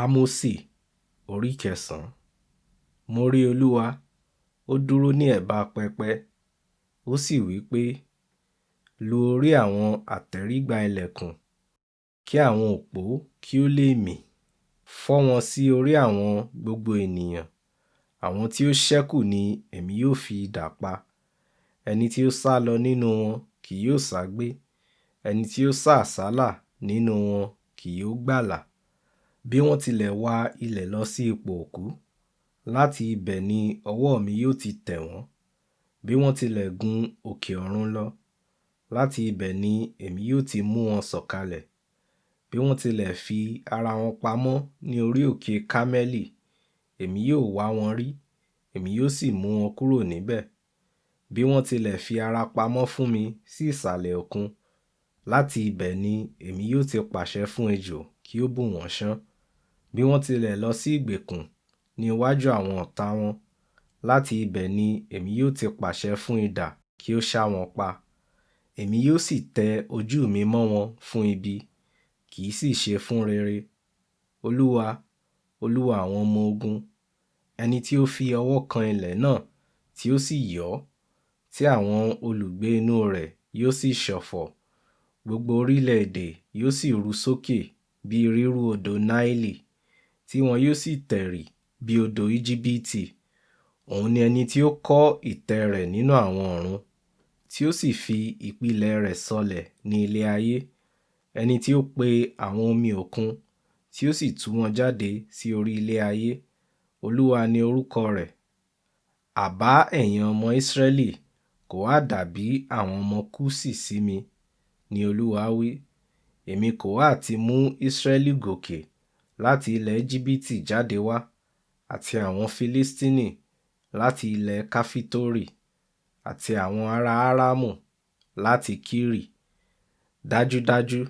Ámósì orí kẹsàn-án. Mo rí Olúwa, ó dúró ní ẹ̀bá pẹpẹ, ó sì wí pé, Lu orí àwọn àtẹ́rígbà ìlẹ̀kùn, kí àwọn òpó kí ó lè mì. Fọ́ wọn sí orí àwọn gbogbo ènìyàn. Àwọn tí ó ṣẹ́kù ni èmi yóò fi idà pa. Ẹni tí ó sálọ nínú wọn kì yóò ságbé, ẹni tí ó sá àsálà nínú wọn kì yóò gbàlà. Bí wọ́n tilẹ̀ wa ilẹ̀ lọ sí ipò òkú, láti ibẹ̀ ni ọwọ́ mi yóò ti tẹ̀ wọ́n. Bí wọ́n tilẹ̀ gun òkè ọ̀run lọ, láti ibẹ̀ ni èmi yóò ti mú wọn sọ̀kalẹ̀. Bí wọ́n tilẹ̀ fi ara wọn pamọ́ ní orí òkè Kámẹ́lì, èmi yóò wá wọn rí, èmi yóò sì mú wọn kúrò níbẹ̀. Bí wọ́n tilẹ̀ fi ara pamọ́ fún mi sí ìsàlẹ̀ òkun, láti ibẹ̀ ni èmi yóò ti pàṣẹ fún ejò kí ó bù wọ́n ṣán. Bí wọ́n tilẹ̀ lọ sí ìgbèkùn ní iwájú àwọn ọ̀tá wọn, láti ibẹ̀ ni èmi yóò ti pàṣẹ fún idà kí ó ṣá wọn pa. Èmi yóò sì tẹ ojú mi mọ́ wọn fún ibi, kì í sì ṣe fún rere. Olúwa, Olúwa àwọn ọmọ ogun, ẹni tí ó fi ọwọ́ kan ilẹ̀ náà tí ó sì yọ́, tí àwọn olùgbé inú rẹ̀ yóò sì ṣọ̀fọ̀. Gbogbo orílẹ̀-èdè yóò sì ru sókè bí rírú odò Naili, tí wọn yóò sì tẹ̀rì bí odò Ejibiti. Òun ni ẹni tí ó kọ́ ìtẹ́ rẹ̀ nínú àwọn ọ̀run, tí ó sì fi ìpìlẹ̀ rẹ̀ sọlẹ̀ ní ilẹ̀ ayé. Ẹni tí ó pe àwọn omi òkun, tí ó sì tú wọn jáde sí orí ilẹ̀ ayé. Olúwa ni orúkọ rẹ̀. Àbá ẹ̀yin ọmọ Ísírẹ́lì kò ha dàbí àwọn ọmọ Kúṣì sí mi, ní Olúwa wí. Èmi kò ha ti mú Ísírẹ́lì gòkè láti ilẹ̀ Ejibiti jáde wá, àti àwọn Filistini láti ilẹ̀ Kafitori, àti àwọn ará Aramu láti Kiri. Dájúdájú,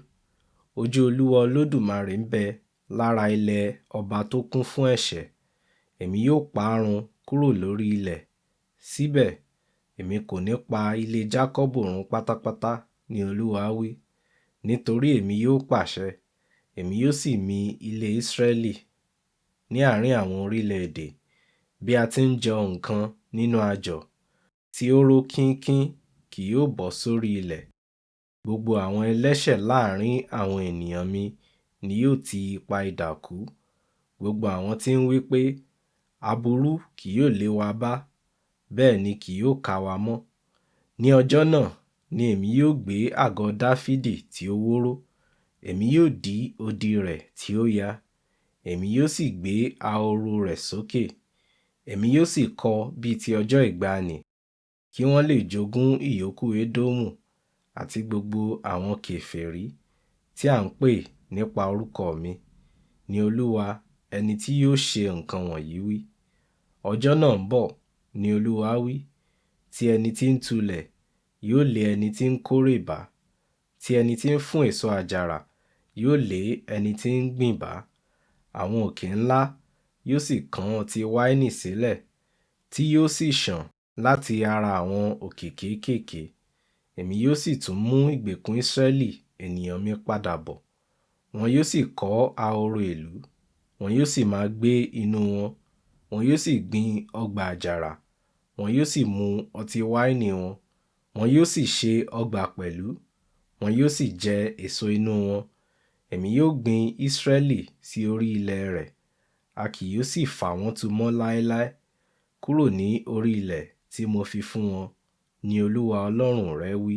ojú Olúwa Olódùmarè ń bẹ lára ilẹ̀ ọba tó kún fún ẹ̀ṣẹ̀. Èmi yóò pa á run kúrò lórí ilẹ̀. Síbẹ̀, èmi kò ní pa ilé Jákọ́bù run pátápátá, ní Olúwa wí. Nítorí èmi yóò pàṣẹ, èmi yóò sì mi ilé Ísírẹ́lì ní àárín àwọn orílẹ̀-èdè, bí a ti ń jọ nǹkan nínú ajọ̀, tí ó ró kínkín kì yóò bọ́ sórí ilẹ̀. Gbogbo àwọn ẹlẹ́ṣẹ̀ láàrín àwọn ènìyàn mi ni yóò ti ipa idà kú. Gbogbo àwọn tí ń wí pé, Aburú kì yóò lé wa bá, bẹ́ẹ̀ ni kì yóò ká wa mọ́. Ní ọjọ́ náà ni èmi yóò gbé àgọ́ Dáfídì tí ó wóró. Èmi yóò dí odi rẹ̀ tí ó ya, èmi yóò sì gbé ahoro rẹ̀ sókè. Èmi yóò sì kọ́ bí ti ọjọ́ ìgbàanì, kí wọ́n lè jogún ìyókù Édómù àti gbogbo àwọn kèfèrí tí à ń pè nípa orúkọ mi, ní Olúwa ẹni tí yóò ṣe nǹkan wọ̀nyí wí. Ọjọ́ náà ń bọ̀, ní Olúwa wí, tí ẹni tí ń tulẹ̀ yóò lé ẹni tí ń kórè bá, tí ẹni tí ń fún èso àjàrà yóò lé ẹni tí ń gbìn bá. Àwọn òkè ńlá yóò sì kán ọtí wáìnì sílẹ̀, tí yóò sì sàn láti ara àwọn òkè kéékèèké. Èmi yóò sì tún mú ìgbèkùn Ísírẹ́lì ènìyàn mi padà bọ̀. Wọn yóò sì kọ́ ahoro ìlú, wọn yóò sì máa gbé inú wọn. Wọn yóò sì gbin ọgbà àjàrà, wọn yóò sì mu ọtí wáìnì wọn. Wọn yóò sì ṣe ọgbà pẹ̀lú, wọn yóò sì jẹ èso inú wọn. Èmi yóò gbin Ísírẹ́lì sí orí ilẹ̀ rẹ̀, a kì yóò sì fà wọ́n tu mọ́ láéláé kúrò ní orí ilẹ̀ tí mo fi fún wọn, ní Olúwa Ọlọ́run rẹ wí.